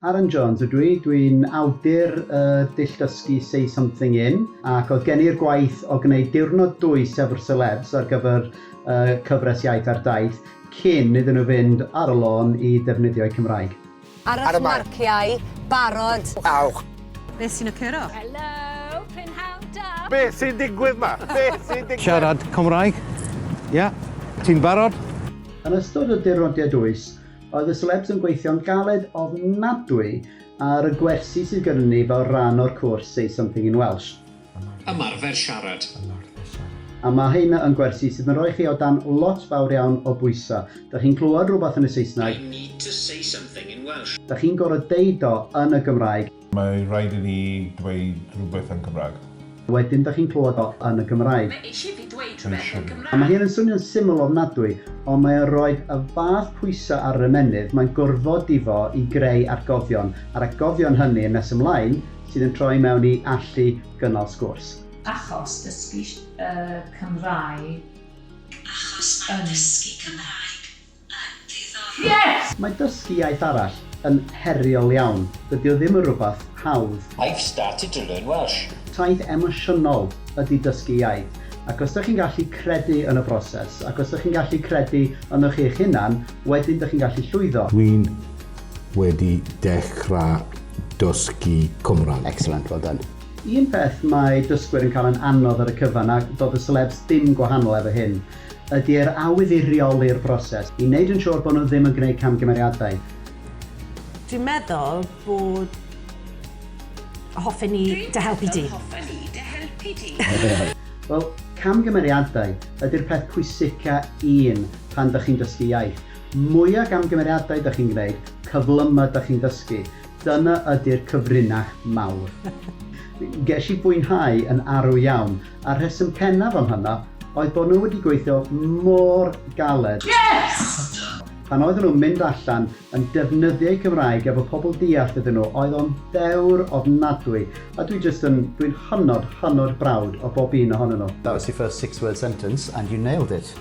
Aaron Jones ydw i, dwi'n awdur y dull dysgu Say Something In, ac oedd gen i'r gwaith o gwneud diwrnod dwys efo'r celebs ar gyfer y cyfres Iaith ar Daith cyn iddyn nhw fynd ar y lôn i ddefnyddio'u Cymraeg. Ar eich marciau, barod. Awch. Beth sy'n occuro? Helo, prynhawn da. Be sy'n digwydd 'ma? Be sy'n digwydd? Siarad Cymraeg? Ia? Ti'n barod? Yn ystod y diwrnodiau dwys, oedd y celebs yn gweithio'n galed ofnadwy ar y gwersi sydd gyda ni fel rhan o'r cwrs Say Something in Welsh. Ymarfer siarad. A mae heina yn gwersi sydd yn rhoi chi o dan lot fawr iawn o bwysau. Da chi'n clywed rhywbeth yn y Saesneg. I need to say something in Welsh. Da chi'n gorfod deud o yn y Gymraeg. Mae rhaid i ni dweud rhywbeth yn Cymraeg. Wedyn da chi'n clywed o yn y Gymraeg. Mae eisiau fi ddweud rhywbeth yn Gymraeg. A mae hyn yn swnio'n syml ofnadwy, ond mae o'n rhoi y fath pwysau ar yr ymennydd, mae'n gorfodi fo i greu atgofion, a'r atgofion hynny yn nes ymlaen sydd yn troi mewn i allu gynnal sgwrs. Achos dysgu Cymraeg Achos mae dysgu Cymraeg yn ddiddorol. Yes! Mae dysgu iaith arall yn heriol iawn, dydy o ddim yn rhywbeth hawdd. I've started to learn Welsh. Taith emosiynol ydy dysgu iaith, ac os dych chi'n gallu credu yn y broses, ac os dych chi'n gallu credu ynoch chi eich hunan, wedyn dych chi'n gallu llwyddo. Dwi'n wedi dechrau dysgu Cymraeg. Excellent, well done. Un peth mae dysgwyr yn cael yn anodd ar y cyfan, a doedd y celebs dim gwahanol efo hyn, ydy'r awydd i reoli'r broses, i wneud yn siŵr bod nhw ddim yn gwneud camgymeriadau. Dwi'n meddwl bod hoffen ni dy helpu di. Dwi'n meddwl hoffen ni dy helpu di. Wel, camgymeriadau ydy'r peth pwysica un pan dych chi'n dysgu iaith. Mwya gamgymeriadau dych chi'n gwneud, cyflyma dych chi'n dysgu. Dyna ydy'r cyfrinach mawr. Ges i fwynhau yn arw iawn, a'r rheswm pennaf am hynna oedd bod nhw wedi gweithio mor galed. Yes! Pan oedden nhw'n mynd allan yn defnyddio eu Cymraeg efo pobl diarth iddyn nhw, oedd o'n ddewr ofnadwy, a dwi jyst yn, dwi'n hynod, hynod browd o bob un ohonyn nhw. That was your first six-word sentence and you nailed it.